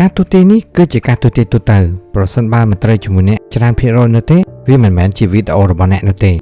ការទូទាយនេះគឺជាការទូទាយទូទៅប្រសិនបើមិនត្រូវជាមួយអ្នកច្រើនភាគរយនោះទេវាមិនមែនជាវីដេអូរបស់អ្នកនោះទេ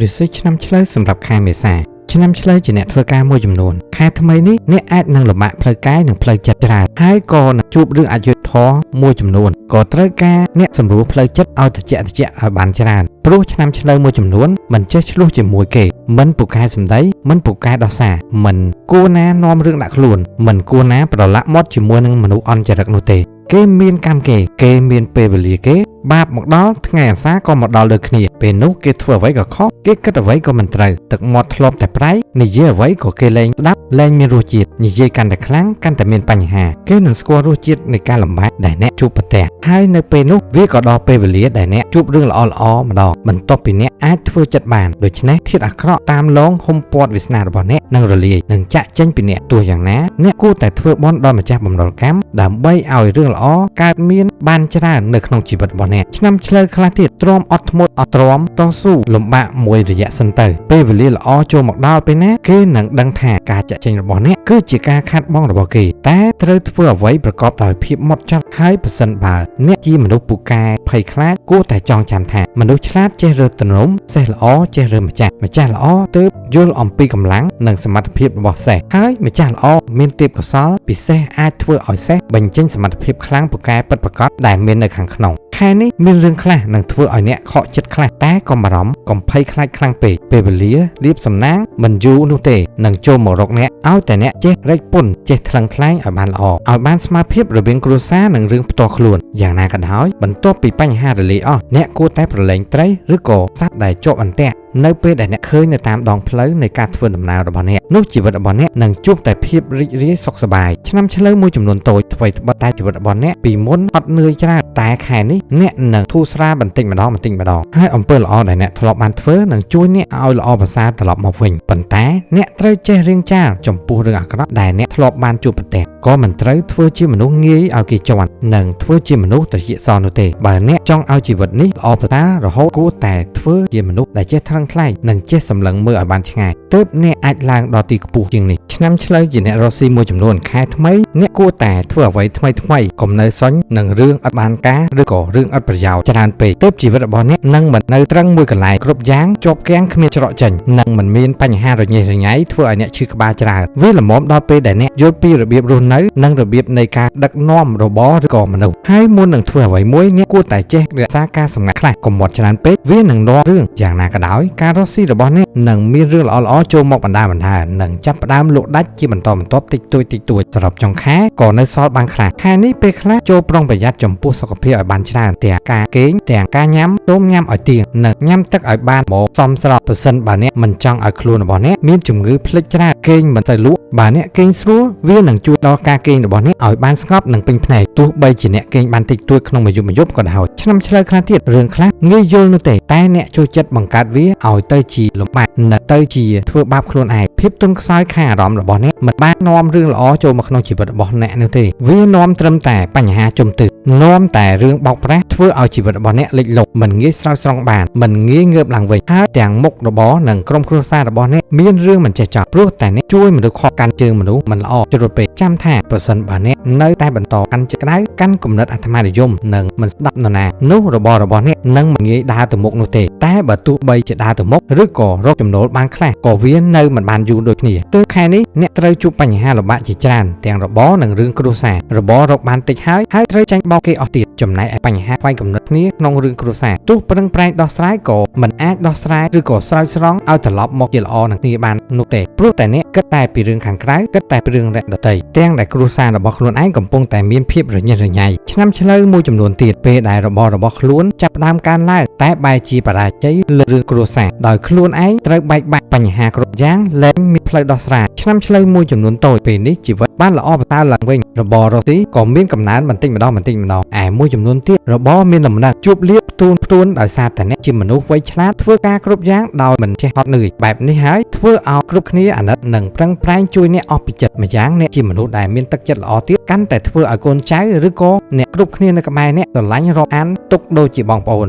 រិស័យឆ្នាំឆ្លូវសម្រាប់ខែមេសាឆ្នាំឆ្លូវជាអ្នកធ្វើការមួយចំនួនខែថ្មីនេះអ្នកអាចនឹងលំបាកផ្លូវកាយនិងផ្លូវចិត្តច្រើនហើយក៏នឹងជួបរឿងអយុត្តិធម៌មួយចំនួនក៏ត្រូវការអ្នកសម្រួលផ្លូវចិត្តឲ្យត្រជាក់ត្រជាក់ឲ្យបានច្រើនព្រោះឆ្នាំឆ្លូវមួយចំនួនមិនចេះឆ្លោះជាមួយគេមិនពូកែសម្ដីមិនពូកែដោះសារមិនគួរណានាំរឿងដាក់ខ្លួនមិនគួរណាប្រឡាក់មាត់ជាមួយនឹងមនុស្សអន់ចរិតនោះទេគេមានកម្មគេគេមានពេលវេលាគេបាបមកដល់ថ្ងៃអាសាក៏មកដល់ដូចគ្នាពេលនោះគេធ្វើអ្វីក៏ខុសគេគិតអ្វីក៏មិនត្រូវទឹកមាត់ធ្លាប់តែប្រៃនិយាយអ្វីក៏គេលែងស្ដាប់លែងមានរសជាតិនិយាយកាន់តែខ្លាំងកាន់តែមានបញ្ហាគេនឹងស្គាល់រសជាតិនៃការលំបាកដែលអ្នកជួបប្រទះហើយនៅពេលនោះវាក៏ដល់ពេលវេលាដែលអ្នកជួបរឿងល្អៗម្ដងបន្ទាប់ពីអ្នកអាចធ្វើចិត្តបានដូច្នេះធាតុអាក្រក់តាមលងហ៊ុំព័ទ្ធវាសនារបស់អ្នកនឹងរលាយនិងចាក់ចេញពីអ្នកទោះយ៉ាងណាអ្នកគួរតែធ្វើបុណ្យដល់ម្ចាស់បំណុលកម្មដើម្បីឲ្យរឿងល្អកើតមានបានច្រើននៅក្នុងជីវិតរបស់អ្នកឆ្នាំឆ្លូវខ្លះទៀតទ្រាំអត់ធ្មត់អត់ទ្រាំតស៊ូលំបាកមួយរយៈសិនទៅពេលវេលាល្អចូលមកដល់ពេលណាគេនឹងដឹងថាការចាក់ចេញរបស់អ្នកគឺជាការខាតបង់របស់គេតែត្រូវធ្វើអ្វីប្រកបដោយភាពម៉ត់ចត់ហើយប្រសិនបើអ្នកជាមនុស្សពូកែភ័យខ្លាចគួរតែចងចាំថាមនុស្សឆ្លាតចេះរើទំនំសេះល្អចេះរើម្ចាស់ម្ចាស់ល្អទើបយល់អំពីកម្លាំងនិងសមត្ថភាពរបស់សេះហើយម្ចាស់ល្អមានទេពកោសលពិសេសអាចធ្វើឲ្យសេះបញ្ចេញសមត្ថភាពខ្លាំងពូកែពិតប្រាកដដែលមាននៅខាងក្នុងខែនេះមានរឿងខ្លះនឹងធ្វើឲ្យអ្នកខកចិត្តខ្លះតែកុំបារម្ភកុំភ័យខ្លាចខ្លាំងពេកពេលវេលាលៀបសំណាងមិនយូរនោះទេនឹងចូលមករកអ្នកឲ្យតែអ្នកចេះរែកពុនចេះថ្លឹងថ្លែងឲ្យបានល្អឲ្យបានស្មើភាពរវាងគ្រួសារនិងរឿងផ្ទាល់ខ្លួនយ៉ាងណាក៏ដោយបន្ទាប់ពីបញ្ហារលាយអស់អ្នកគួរតែប្រឡែងត្រីឬក៏សត្វដែលជាប់អន្ទាក់នៅពេលដែលអ្នកឃើញនៅតាមដងផ្លូវនៃការធ្វើដំណើររបស់អ្នកនោះជីវិតរបស់អ្នកនឹងជួបតែភាពរីករាយសុខសប្បាយឆ្នាំឆ្លូវមួយចំនួនតូចថ្វីត្បិតតែជីវិតរបស់អ្នកពីមុនហត់នឿយច្រើនតែខែនេះអ្នកនឹងធូរស្រាលបន្តិចម្ដងបន្តិចម្ដងហើយអំពើល្អដែលអ្នកធ្លាប់បានធ្វើនឹងជួយអ្នកឲ្យល្អប្រសើរត្រឡប់មកវិញប៉ុន្តែអ្នកត្រូវចេះរៀងចាលចំពោះរឿងអាក្រក់ដែលអ្នកធ្លាប់បានជួបប្រទះក៏មិនត្រូវធ្វើជាមនុស្សងាយឲ្យគេជន់និងធ្វើជាមនុស្សត្រចៀកសនោះទេបើអ្នកចង់ឲ្យជីវិតនេះល្អប្រសើររហូតគួរតែធ្វើជាមនុស្សដែលចេះថ្លឹងថ្លែងនិងចេះសម្លឹងមើលឲ្យបានឆ្ងាយទើបអ្នកអាចឡើងដល់ទីខ្ពស់ជាងនេះឆ្នាំឆ្លូវជាអ្នករកស៊ីមួយចំនួនខែថ្មីអ្នកគួរតែធ្វើអ្វីថ្មីថ្មីកុំនៅសុញនឹងរឿងអត់បានការឬក៏រឿងអត់ប្រយោជន៍ច្រើនពេកទើបជីវិតរបស់អ្នកនឹងមិននៅត្រឹងមួយកន្លែងគ្រប់យ៉ាងជាប់គាំងគ្មានច្រកចេញនិងមិនមានបញ្ហារញ៉េរញ៉ៃធ្វើឲ្យអ្នកឈឺក្បាលច្រើនវាល្មមដល់ពេលដែលអ្នកយល់ពីរបៀបរស់នៅនិងរបៀបនៃការដឹកនាំរបរឬក៏មនុស្សហើយមុននឹងធ្វើអ្វីមួយអ្នកគួរតែចេះរក្សាការសម្ងាត់ខ្លះកុំមាត់ច្រើនពេកវានឹងនាំរឿងយ៉ាងណាក៏ដោយការរកស៊ីរបស់អ្នកនឹងមានរឿងល្អៗចូលមកបណ្ដាបណ្ដានិងចាប់ផ្ដើមលក់ដាច់ជាបន្តបន្ទាប់តិចតួចតិចតួចសរុបចុងខែក៏នៅសល់បានខ្លះខែនេះពេលខ្លះចូលប្រុងប្រយ័ត្នចំពោះសុខភាពឲ្យបានច្រើនទាំងការគេងទាំងការញ៉ាំសូមញ៉ាំឲ្យទៀងនិងញ៉ាំទឹកឲ្យបានមកសមស្របប្រសិនបើអ្នកមិនចង់ឲ្យខ្លួនរបស់អ្នកមានជំងឺភ្លេចច្រើនគេងមិនទៅលក់បើអ្នកគេងស្រួលវានឹងជួយដល់ការគេងរបស់អ្នកឲ្យបានស្ងប់និងពេញភ្នែកទោះបីជាអ្នកគេងបានតិចតួចក្នុងមួយយប់មួយយប់ក៏ដោយឆ្នាំឆ្លូវខ្លះទៀតរឿងខ្លះងាយយល់នោះទេតែអ្នកចូលចិត្តបង្កើតវាឲ្យទៅជាលំបាកនិងទៅជាធ្វើបាបខ្លួនឯងភាពទន់ខ្សោយខាងអារម្មណ៍របស់អ្នកមិនបាននាំរឿងល្អចូលមកក្នុងជីវិតរបស់អ្នកនោះទេវានាំត្រឹមតែបញ្ហាជំទឺនាំតែរឿងបោកប្រាស់ធ្វើឲ្យជីវិតរបស់អ្នកលិចលង់មិនងាយស្រោចស្រង់បានមិនងាយងើបឡើងវិញហើយទាំងមុខរបរនិងក្រុមគ្រួសាររបស់អ្នកមានរឿងមិនចេះចប់ព្រោះតែអ្នកជួយមនុស្សខកកាន់ជើងមនុស្សមិនល្អជ្រុលពេកចាំថាប្រសិនបើអ្នកនៅតែបន្តកាន់ចិត្តក្តៅកាន់គំនិតអាត្មានិយមនិងមិនស្ដាប់នរណានោះរបររបស់អ្នកនឹងមិនងាយដើរទៅមុខនោះទេតែបើទោះបីជាដើរទៅមុខឬក៏រកចំណូលបានខ្លះក៏វានៅមិនបានយូរដូចគ្នាទើបខែនេះអ្នកត្រូវជួបបញ្ហាលំបាកជាច្រើនទាំងរបរនិងរឿងគ្រួសាររបររកបានតិចហើយហើយត្រូវចាញ់បោកគេអស់ទៀតចំណែកឯបញ្ហាខ្វែងគំនិតគ្នាក្នុងរឿងគ្រួសារទោះប្រឹងប្រែងដោះស្រាយក៏មិនអាចដោះស្រាយឬក៏ស្រោចស្រង់ឲ្យត្រឡប់មកជាល្អនឹងគ្នាបាននោះទេព្រោះតែអ្នកគិតតែពីរឿងខាងក្រៅគិតតែពីរឿងអ្នកដទៃទាំងដែលគ្រួសាររបស់ខ្លួនឯងកំពុងតែមានភាពរញ៉េរញ៉ៃឆ្នាំឆ្លូវមួយចំនួនទៀតពេលដែលរបររបស់ខ្លួនចាប់ផ្ដើមកើនឡើងតែបែរជាបរាជ័យលើរឿងគ្រួសារដោយខ្លួនឯងត្រូវបែកបាក់បញ្ហាគ្រប់យ៉ាងលែងមានផ្លូវដោះស្រាយឆ្នាំឆ្លូវមួយចំនួនតូចពេលនេះជីវិតបានល្អប្រសើរឡើងវិញរបររកស៊ីក៏មានកំណើនបន្តិចម្ដងបន្តិចម្ដងឯមួយចំនួនទៀតរបរមានលំនឹងជួបលៀបផ្ទួនផ្ទួនដោយសារតែអ្នកជាមនុស្សវ័យឆ្លាតធ្វើការគ្រប់យ៉ាងដោយមិនចេះហត់នឿយបែបនេះហើយធ្វើឲ្យគ្រប់គ្នាអាណិតនិងប្រឹងប្រែងជួយអ្នកអស់ពីចិត្តម្យ៉ាងអ្នកជាមនុស្សដែលមានទឹកចិត្តល្អទៀតកាន់តែធ្វើឲ្យកូនចៅឬក៏អ្នកគ្រប់គ្នានៅក្បែរអ្នកស្រឡាញ់រាប់អានទុកដូចជាបងប្អូន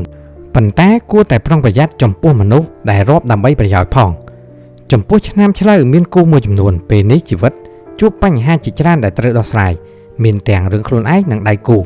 ប៉ុន្តែគួរតែប្រុងប្រយ័ត្នចំពោះមនុស្សដែលរាប់ដើម្បីប្រយោជន៍ផងចំពោះឆ្នាំឆ្លូវមានគូមួយចំនួនពេលនេះជីវិតជួបបញ្ហាជាច្រើនដែលត្រូវដោះស្រាយ មានទាំងរឿងខ្លួនឯងនិងដៃគូ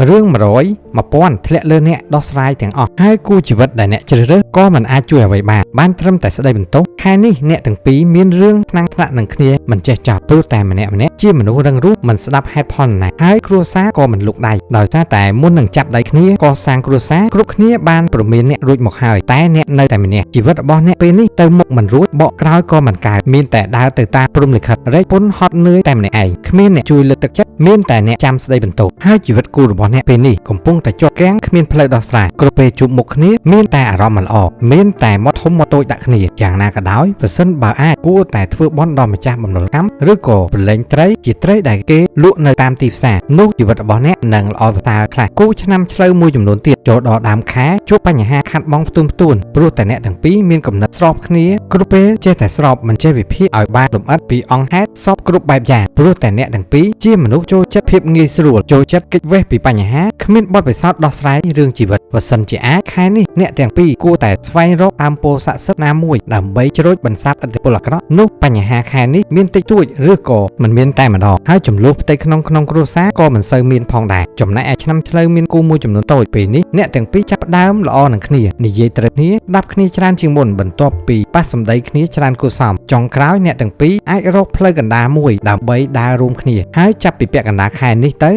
រឿង100 1000ធ្លាក់លើអ្នកដោះស្រាយទាំងអស់ហើយគូជីវិតដែលអ្នកជ្រើសរើសក៏មិនអាចជួយអ្វីបានបានត្រឹមតែស្ដីបន្ទោសខែនេះអ្នកទាំងពីរមានរឿងថ្នាំងថ្នាក់នឹងគ្នាមិនចេះចប់ព្រោះតែម្នាក់ម្នាក់ជាមនុស្សរឹងរូសមិនស្ដាប់ហេតុផលណាហើយគ្រួសារក៏មិនលូកដៃដោយសារតែមុននឹងចាប់ដៃគ្នាកសាងគ្រួសារគ្រប់គ្នាបានព្រមានអ្នករួចមកហើយតែអ្នកនៅតែម្នាក់ជីវិតរបស់អ្នកពេលនេះទៅមុខមិនរួចបកក្រោយក៏មិនកើតមានតែដើរទៅតាមព្រំលិខិតរែកពុនហត់នឿយតែម្នាក់ឯងគ្មានអ្នកជួយលើកទឹកចិត្តមានតែអ្នកចាំស្ដីបន្ទោសហើយជីវិតគូរបស់អ្នកពេលនេះកំពុងតែជាប់គាំងគ្មានផ្លូវដោះស្រាយគ្រប់ពេលជួបមុខគ្នាមានតែអារម្មណ៍មិនល្អមានតែមាត់ធំមាត់តូចដាក់គ្នាយ៉ាងណាក៏ដោយប្រសិនបើអាចគួរតែធ្វើបន់ដល់ម្ចាស់បំណុលកម្មឬក៏ប្រឡែងត្រីជាត្រីដែលគេលក់នៅតាមទីផ្សារនោះជីវិតរបស់អ្នកនឹងល្អប្រសើរខ្លះគូឆ្នាំឆ្លូវមួយចំនួនទៀតចូលដល់ដើមខែជួបបញ្ហាខាត់បងផ្ទួនផ្ទួនព្រោះតែអ្នកទាំងពីរមានកំណត់ស្របគ្នាគ្រប់ពេលចេះតែស្របមិនចេះវិភាគឲ្យបានលម្អិតពីអង្គហេតុសពគ្រប់បែបយ៉ាងព្រោះតែអ្នកទាំងពីរជាមនុស្សចូលចិត្តភាពងាយស្រួលចូលចិត្តគេចវេះពីបញ្ហាគ្មានបទពិសោធន៍ដោះស្រាយរឿងជីវិតបើសិនជាអាចខែនេះអ្នកទាំងពីរគួរតែស្វែងរកដើមពោធិ៍ស័ក្តិសិទ្ធិណាមួយដើម្បីជ្រោចបន្សាបឥទ្ធិពលអាក្រក់នោះបញ្ហាខែនេះមានតិចតួចឬក៏មិនមានតែម្ដងហើយចំនួនផ្ទៃក្នុងក្នុងគ្រួសារក៏មិនសូវមានផងដែរចំណែកឯឆ្នាំឆ្លូវមានគូមួយចំនួនតូចពេលនេះអ្នកទាំងពីរចាប់ផ្ដើមល្អនឹងគ្នានិយាយត្រូវគ្នាស្ដាប់គ្នាច្រើនជាងមុនបន្ទាប់ពីប៉ះសម្ដីគ្នាច្រើនគួរសមចុងក្រោយអ្នកទាំងពីរអាចរកផ្លូវកណ្ដាលមួយដើម្បីដើររួមគ្នាហើយចាប់ពីពាក់កណ្ដាលខែនេះទៅ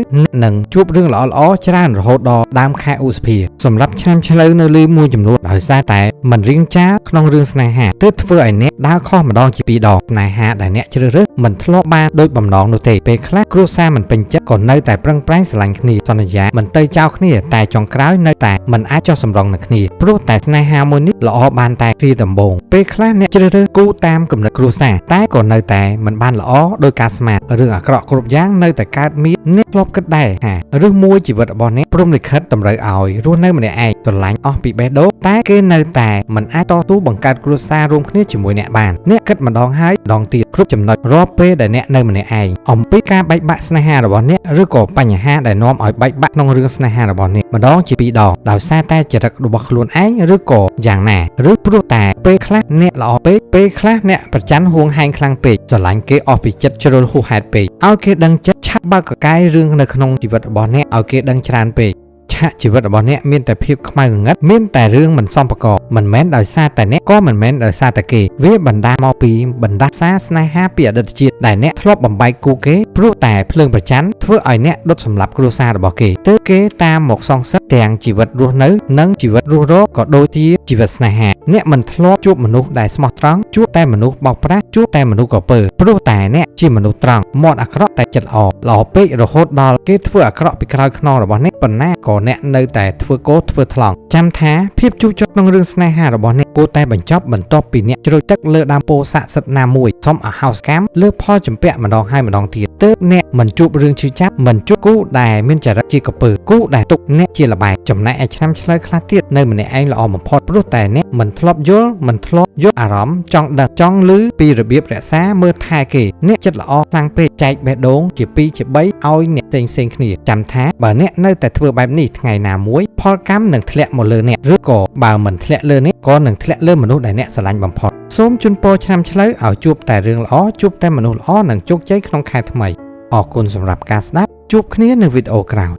នឹងជួបរឿងល្អៗច្រើនរហូតដល់ដើមខែឧសភាសម្រាប់ឆ្នាំឆ្លូវនៅលើមួយចំនួនដោយសារតែមិនរៀងចាលក្នុងរឿងស្នេហាទើបធ្វើឲ្យអ្នកដើរខុសម្ដងជាពីរដងស្នេហាដែលអ្នកជ្រើសរើសមិនធ្លាប់បានដូចបំណងនោះទេពេលខ្លះគ្រួសារមិនពេញចិត្តក៏នៅតែប្រឹងប្រែងស្រឡាញ់គ្នាសន្យាមិនទៅចោលគ្នាតែចុងក្រោយនៅតែមិនអាចចុះសម្រុងនឹងគ្នាព្រោះតែស្នេហាមួយនេះល្អបានតែគ្រាដំបូងពេលខ្លះអ្នកជ្រើសរើសគូតាមគំនិតគ្រួសារតែក៏នៅតែមិនបានល្អដោយការស្មានរឿងអាក្រក់គ្រប់យ៉ាងនៅតែកើតមានអ្នកធ្លាប់គិតដែរថាឬមួយជីវិតរបស់អ្នកព្រមលិខិតតម្រូវឲ្យរស់នៅម្នាក់ឯងស្រឡាញ់អស់ពីបេះដូងតែគេនៅតែមិនអាចតស៊ូបង្កើតគ្រួសាររួមគ្នាជាមួយអ្នកបានអ្នកគិតម្ដងហើយម្ដងទៀតគ្រប់ចំណុចរាល់ពេលដែលអ្នកនៅម្នាក់ឯងអំពីការបែកបាក់ស្នេហារបស់អ្នកឬក៏បញ្ហាដែលនាំឲ្យបែកបាក់ក្នុងរឿងស្នេហារបស់អ្នកម្ដងជាពីរដងដោយសារតែចរិតរបស់ខ្លួនឯងឬក៏យ៉ាងណាឬព្រោះតែពេលខ្លះអ្នកល្អពេកពេលខ្លះអ្នកប្រច័ណ្ឌហួងហែងខ្លាំងពេកស្រឡាញ់គេអស់ពីចិត្តជ្រុលហួសហេតុពេកឲ្យគេដឹងចិត្តឆាប់បើកកកាយរឿងនៅក្នុងជីវិតរបស់អ្នកឲ្យគេដឹងច្រើនពេកឆាកជីវិតរបស់អ្នកមានតែភាពខ្មៅងងឹតមានតែរឿងមិនសមប្រកបមិនមែនដោយសារតែអ្នកក៏មិនមែនដោយសារតែគេវាបណ្ដាលមកពីបណ្ដាសាស្នេហាពីអតីតជាតិដែលអ្នកធ្លាប់បំបែកគូគេព្រោះតែភ្លើងប្រច័ណ្ឌធ្វើឲ្យអ្នកដុតសម្លាប់គ្រួសាររបស់គេទើបគេតាមមកសងសឹកទាំងជីវិតរស់នៅនិងជីវិតរស់រកក៏ដូចជាជីវិតស្នេហាអ្នកមិនធ្លាប់ជួបមនុស្សដែលស្មោះត្រង់ជួបតែមនុស្សបោកប្រាស់ជួបតែមនុស្សក្រពើព្រោះតែអ្នកជាមនុស្សត្រង់មាត់អាក្រក់តែចិត្តល្អល្អពេករហូតដល់គេធ្វើអាក្រក់ពីក្រោយខ្នងរបស់អ្នកប៉ុណ្ណាក៏អ្នកនៅតែធ្វើកោធ្វើថ្លង់ចាំថាភាពជោគជ័យក្នុងរឿងស្នេហារបស់អ្នកគួរតែបញ្ចប់បន្ទាប់ពីអ្នកជ្រោចទឹកលើដើមពោធិ៍ស័ក្តិសិទ្ធិណាមួយសុំអហោសកម្មលើផលចម្ពាក់ម្ដងហើយម្ដងទៀតទើបអ្នកមិនជួបរឿងឈឺចាប់មិនជួបគូដែលមានចរិតជាក្រពើគូដែលទុកអ្នកជាល្បែងចំណែកឯឆ្នាំឆ្លូវខ្លះទៀតនៅម្នាក់ឯងល្អបំផុតព្រោះតែអ្នកមិនធ្លាប់យល់មិនធ្លាប់យកអារម្មណ៍ចង់ដឹងចង់ឮពីរបៀបរក្សាមើលថែគេអ្នកចិត្តល្អខ្លាំងពេកចែកបេះដូងជា2ជា3ឲ្យអ្នកផ្សេងផ្សេងគ្នាចាំថាបើអ្នកនៅតែធ្វើបែបនេះថ្ងៃណាមួយផលកម្មនឹងធ្លាក់មកលើអ្នកឬក៏បើមិនធ្លាក់លើអ្នកក៏នឹងធ្លាក់លើមនុស្សដែលអ្នកស្រឡាញ់បំផុតសូមជូនពរឆ្នាំឆ្លូវឲ្យជួបតែរឿងល្អជួបតែមនុស្សល្អនិងជោគជ័យក្នុងខែថ្មីអរគុណសម្រាប់ការស្ដាប់ជួបគ្នានៅវីដេអូក្រោយ។